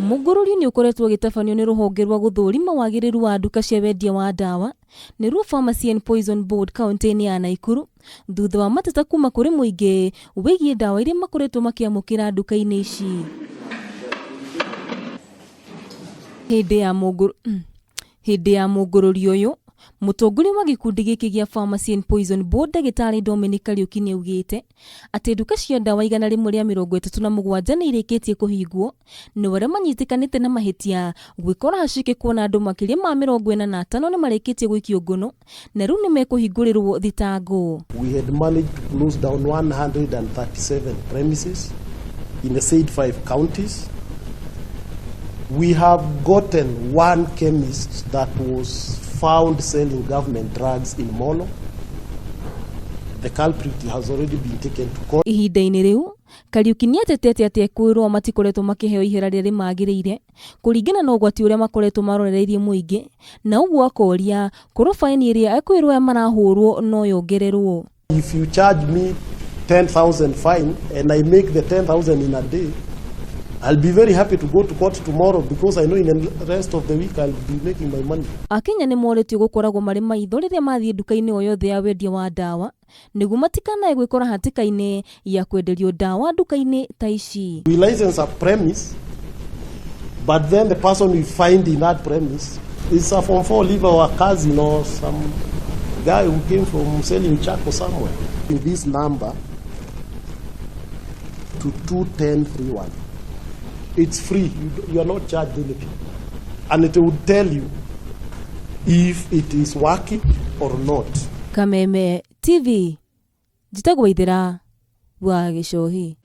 Mũngũrũrio nĩ ũkoretwo ũgĩtabanio nĩ rũhonge rwa gũthũrima wagĩrĩru wa nduka cia wendia wa ndawa nĩruo Pharmacy and Poison Board kaunti-inĩ ya Naikuru thutha wa mateta kuma kũrĩ mũingĩ wĩgiĩ ndawa iria makoretwo makĩamũkĩra nduka-inĩ ici. Hĩndĩ ya mũngũrũ Hĩndĩ ya mũngũrũrio ũyũ, mũtongoria wa gĩkundi gĩkĩ gĩa Pharmacy and Poison Board ndagĩtarĩ Dominic Kariũki nĩaugĩte atĩ nduka cia ndawa 137 nĩ irĩkĩtie kũhingwo nĩ arĩa manyitĩkanĩte na mahĩtia gwĩkora haceke kuona andũ makĩria ma 45 nĩ marĩkĩtie gũikio ngono na rĩu nĩ mekũhingũrĩrwo thitango. We had managed to close down 137 premises in the said five counties. We have gotten one chemist that was found selling government drugs in Molo. The culprit has already been taken to court. Ihinda-inĩ rĩu, Kariuki nĩ atetete atĩ ekũĩrwo matikoretwo makĩheo ihera rĩrĩa rĩmagĩrĩire kũringana na ũgwati ũrĩa makoretwo marorereirie mũingĩ na ũguo akoria korwo baĩni ĩrĩa ekũĩrwo aya marahũrwo no yongererwo. If you charge me 10,000 fine and I make the 10,000 in a day, I'll be very happy to go to court tomorrow because I know in the rest of the week I'll be making my money. Akenya nĩ morĩtio gũkoragwo marĩ maitho rĩrĩa mathiĩ nduka-inĩ o yothe ya wendia wa ndawa nĩguo matikanae gwĩkora hatĩka-inĩ ya kwenderio ndawa nduka-inĩ ta ici. We license a premise, but then the person we find in that premise is a form 4 leaver or a cousin or some guy who came from selling charcoal somewhere. In this number to 21031. It's free. You are not charged anything. And it will tell you if it is working or not. Kameme TV, njĩtagwo Waithera wa Gĩcohi.